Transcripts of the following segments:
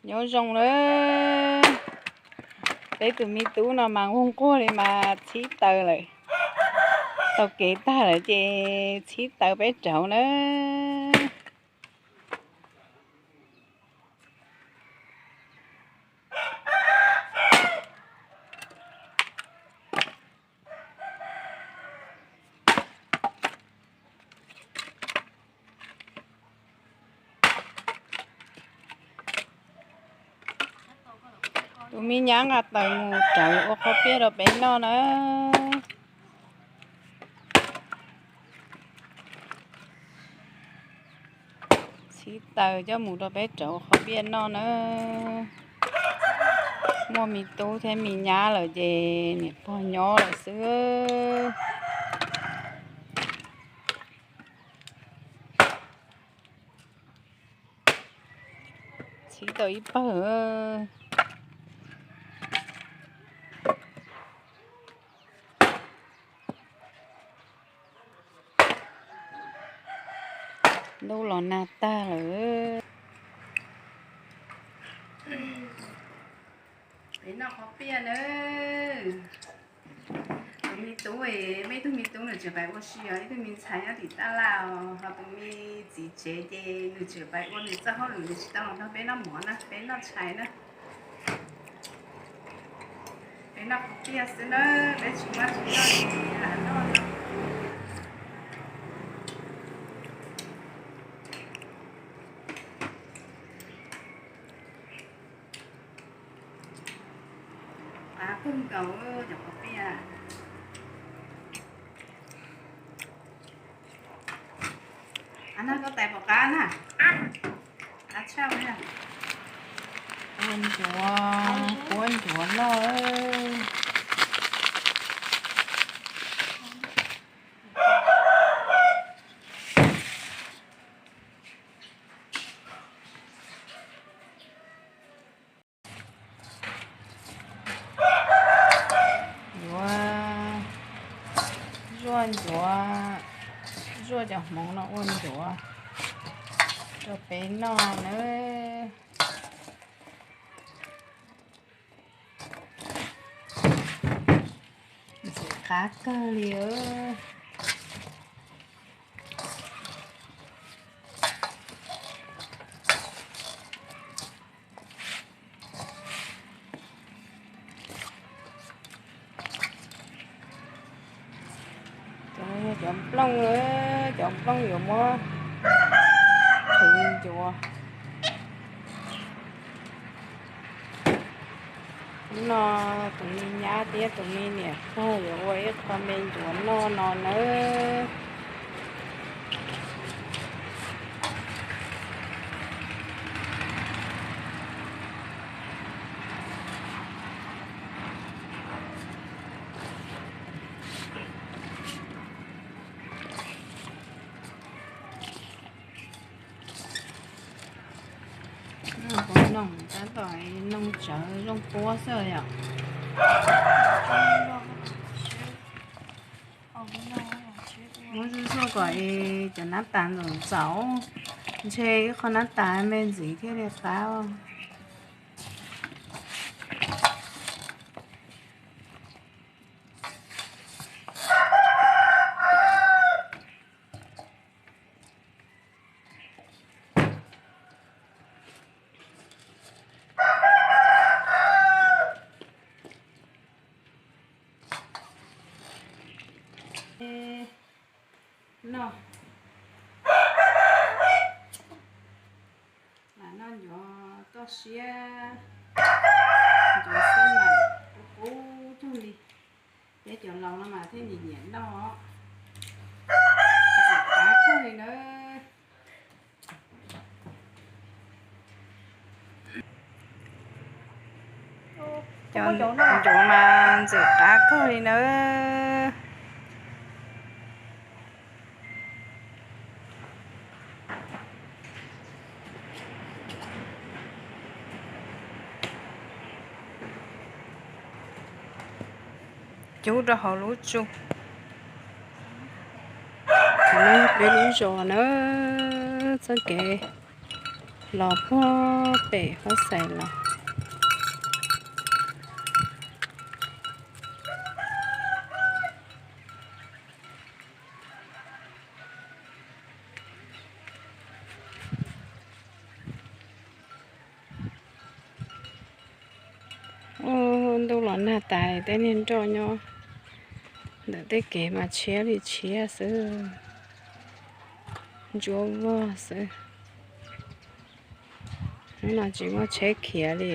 Nyob zoo lawm. Peb tus me tub no mas nquag nquag li mas txhib taws lawm. Tau kev tag lawm ces txhib taws peb rauv na. Tus me nyab nqa taws mus rauv ua qhob piaj rau peb noj na. Txhib taws coj mus rau peb rauv ua qhob piaj noj na. Muaj me tub thiab me nyab lawm ces niam pog nyob lawm xwb. Txhib tau ib pawg. Ntuj los nag tag lawm. Peb noj qhob piaj nawb. Tus me tub, peb ib tug me tub nws tseem pais ua si os, ib tug me ntxhais nyob tim tab laj os, ho tus me txiv tsev ces nws tseem pais ua nws txoj hauj lwm, nws tsis tau los nrog peb noj mov na, peb noj tshais na. Peb noj qhob piaj xwb na, peb tsis muaj tsis noj li lam noj no. Qab kawg nkaus cov qhob piaj. Ab, koj tais puas qab na? Qab tshaj. Ua ncuav, ua ncuav noj. Yuav zuaj ncuav, zuaj cov hmoov no ua ncuav rau peb noj nawb. Ntxim qab kawg li. Cov, cov nplooj, cov nplooj yuav muab qhwv ncuav. Hnub no tus me nyab thiab tus me niam pog yuav ua ib qho me ncuav noj no nawb. Puas noog, tab tom noog tsawv zoo puab xwb yom. Muab zuaj zuaj kom es cov nab tas ntxaum ntxaum, ntshe ib qho nab tas me ntxiv thiaj li qab. Noj, lam noj ncuav toj siab, ncuav xab maim kub kub tug li. Peb cov laus no mas thiaj nyiam nyiam noj. Ntxim qab kawg li nawb. Cov ncuav mas ntxim qab kawg li nawb. Cub rau hauv lub tsu. Peb lub zos na, txoj kev Los puag pem huab xais los. Ntuj los nag tas, tej niag nroj nyob ntawm tej kev mas tshiab li tshiab xwb, ntsuab vog xwb. Hnub no tsis muaj tsheb khiav li.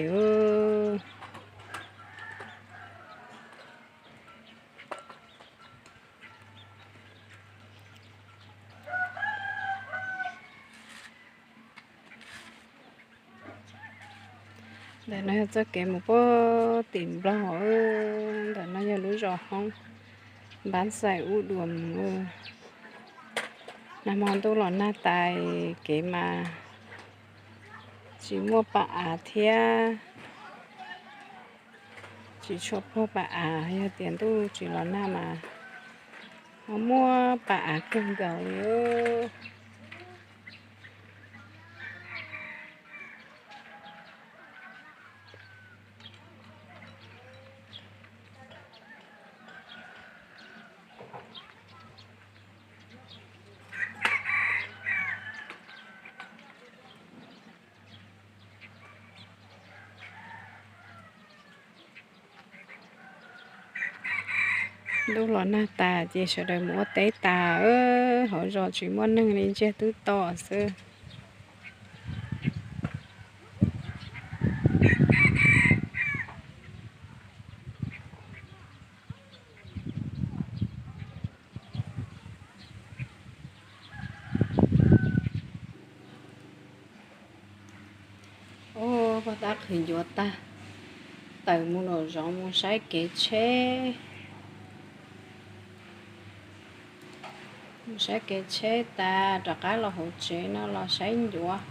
Ntawm no yog txoj kev mus puag tim Nplog. Ntawm no yog lub zos Hmoob Npab Xais Ub Dua Mus. Nag hmo ntuj los nag tas, kev mas tsis muaj pa av thiab, tsis tshua puag pa av. Yog tias ntuj tsis los nag mas ho muaj pa av kawg nkaus li. Ntuj los nag tas ces sawv daws mus ua teb tas, hauv zos tsis muaj neeg li, ntsiag twb to xwb. Ua pog tab qhwv ncuav tag, tawm mus lom zoov mus saib kev tsheb. Mus saib kev tsheb tas rov qab los hauv tsev no los saib ncuav,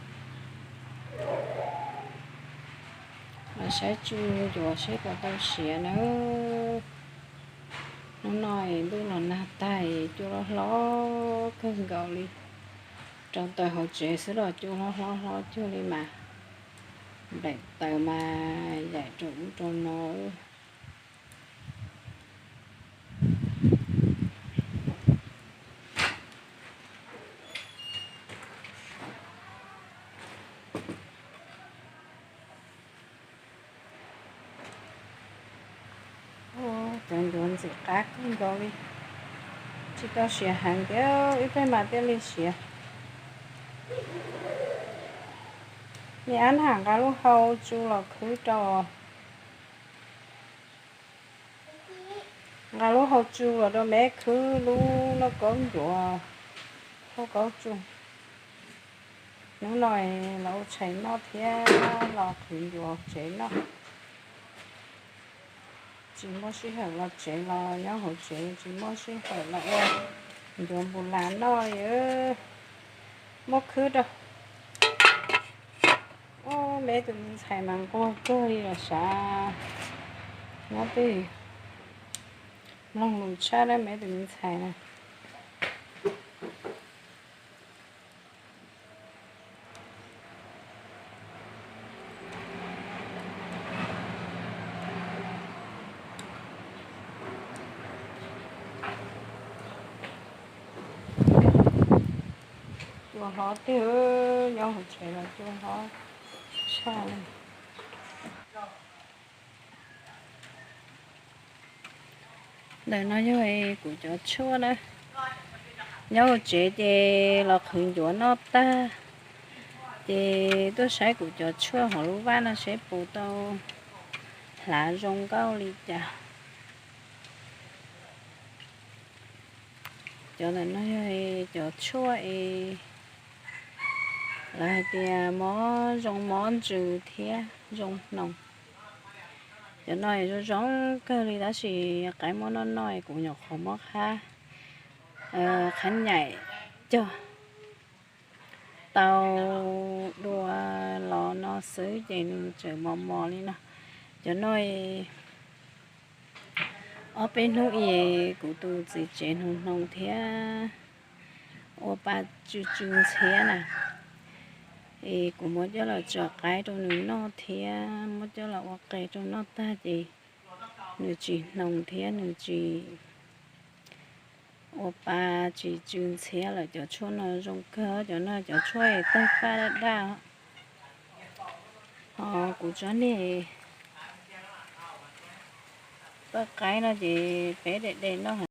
los saib tsu ncuav seb puas tau siav na. Hnub no es ntuj los nag tag, cua hlob hlob kawg nkaus li. Rau taws hauv tsev xwb los cua hlob hlob hlob cuag li mas, nplaim taws mas yaim rau ub rau no. Cov ncuav ntxim qab kawg nkaus li, tsis tau siav heev thiab, ib pliag mas thiaj li siav. Niam Ab Nag nqa lub hau tsu los khwb rau, nqa lub hau tsu los rau me khwb lub lauj kaub ncuav, lauj kaub tsu. Hnub no los ua tshais noj thiab los qhwv ncuav tsev noj. Tsis muaj sij hawm los tsev los nyob hauv tsev, tsis muaj sij hawm los ua ncuav npus las noj li. Muab khwb rau. Ub, me tus me ntxhais mas nquag kawg li los sav. Nyob twj ywm, mloog lus tshaj na me tus me ntxhais na. Cua hlob tiag, nyob hauv tsev los cua hlob tshaj li. Ntawm no yog kuv cov tshuaj na. Nyob hauv tsev ces los qhwv ncuav noj tag, ces tuaj saib kuv cov tshuaj hauv lub vaj no seb puas tau hlav zoo nkauj li cas. Cov ntawm no yog cov tshuaj es lawv hais tias mob zoo mob ntsws thiab zoo hnoos. Cov no zoo zoo kawg li tab sis qaib muab noj noj kuv nyuam qhuav muab qhab, qhab nyaim cog tau dua los no xwb ces nws tseem mos mos li no. Cov no ob peb hnub es kuv tus txiv tsev hnoos hnoos thiab ua pa tsw tsw ntxhiab na, Es kuv muab coj los tso qaib rau nws noj thiab muab coj los ua qe rau noj tag ces nws tsis hnoos thiab nws tsis ua pa, tsis tsw ntxhiab lawm. Cov tshuaj no zoo kawg, cov no cov tshuaj tawg paj daj daj. Ho kuv tsob niag toj qaib no ces peb de de noj.